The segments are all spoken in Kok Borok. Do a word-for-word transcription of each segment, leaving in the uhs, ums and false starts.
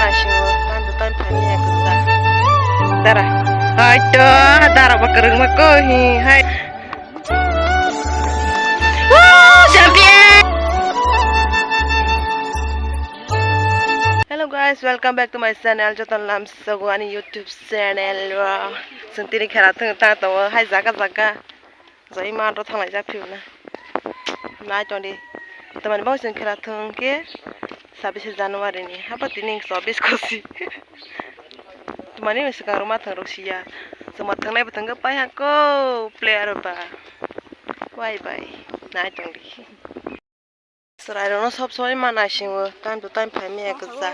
Time to time phaimaya kwchak. Dara. Hai to, dara ba kwrwngma ko hi, hai. Woo, champion! Hello guys, welcome back to my channel. Joton lamsogo ani YouTube channel o. Chwng tini khera thwng ta tongo hai jaga jaga. Jai ma ro thanglai jak phiyuna. Nai tongdi. Tamani bang chwng khera thwng khe sabbish January ni. Haba tini chobbish kosi. Tamani swkang rok ma thwng rok siya. Chwng ma thwngnai bo thwng khe pai ha ko player ba. Bye bye. Nai tongdi. Chwrairokno sob somoi ma naisingo, time to time phaimaya kwchak.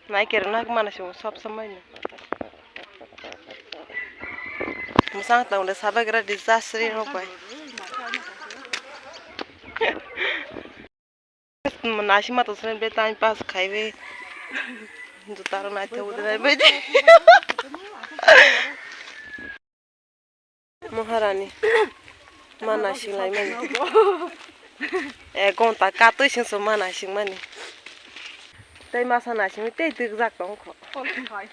Naikerokno ma naisingo sob somoi no. Mwchang tongde sabagra di jasri rok bai. Naisingma tongsa be time pass khaiwi. Juta rok naithok udi nai bai de. Maharani. Ma naising lai mani. Ek gonta katwi singso ma naising mani. Tei masa naising tei twk jak tong kho. Kol phai.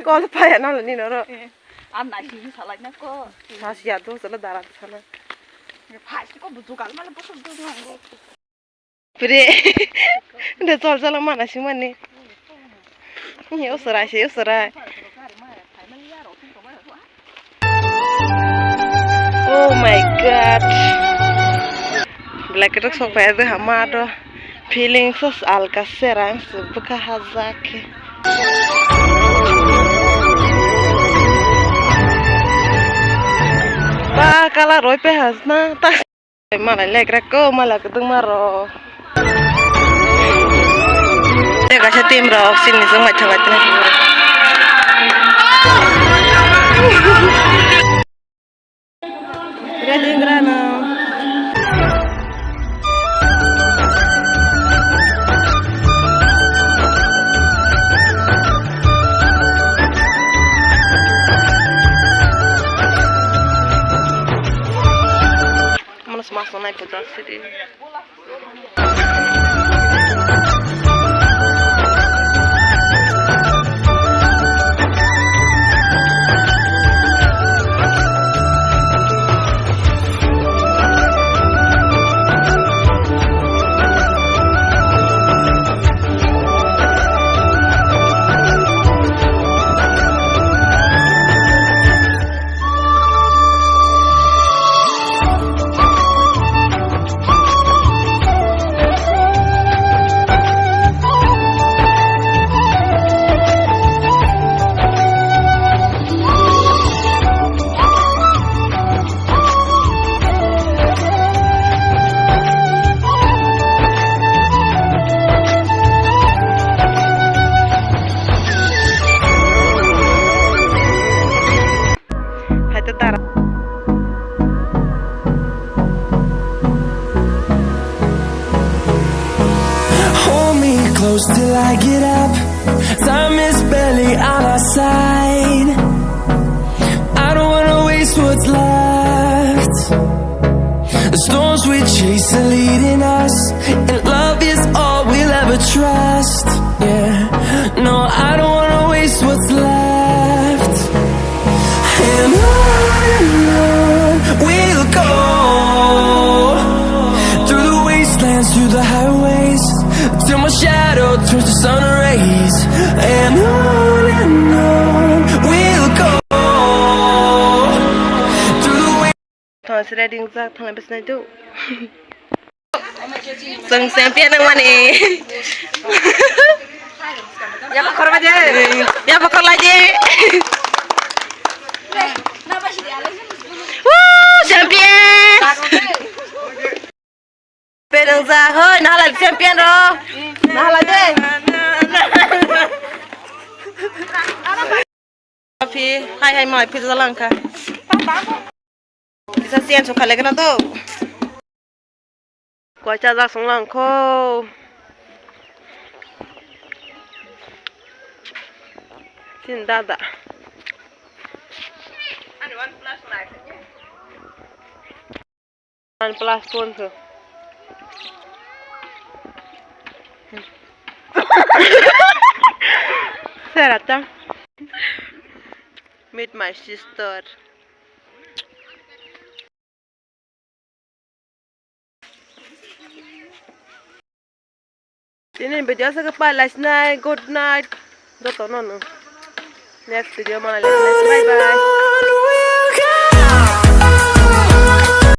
Kol phai ano ni noro. Ar naising salai na ko. Sas ya do sala dara sana. Phai ko buju gal mala bosok do nango. Pre. Nda chol chol mana singmani. Yo sarai se, yo sarai. Oh my God. Black rok sok pai de hama do. Feeling so alka serang se buka hajak. Ba kala roi pe hasna. Malai lekra ko, malai kwdwngma rok. Tei kaisa team rok sini jwng bai thangbai tini. Ready, Ingrano. Mano smash nai puja sidi. Hai to dara. Hold me close till I get up. Time is barely on our side. I don't wanna waste what's left. The storms we chase are leading us, and love is all we'll ever trust. Yeah, no, I don't wanna waste what's left. And on and on we'll go, through the wastelands, through the highways, till my shadow turns to sun rays. And on and on we'll go, through the Thang sira ring jak thang bes nai do. Chwng champion nang mani. Ya pakhor baje. Ya pakhor laje. Woo, champion. Perang ja hoi nahala champion ro. Nahala de. Phi hai hai mai phi jalang kha. Kisa sian so khale kana to. Koi cha jak song lang kho. Tin dada. Ang plus phone ko. Serata. Meet my sister. Tini video sa kapa last night, good night. Joto no no. Next video mana last night. Bye bye.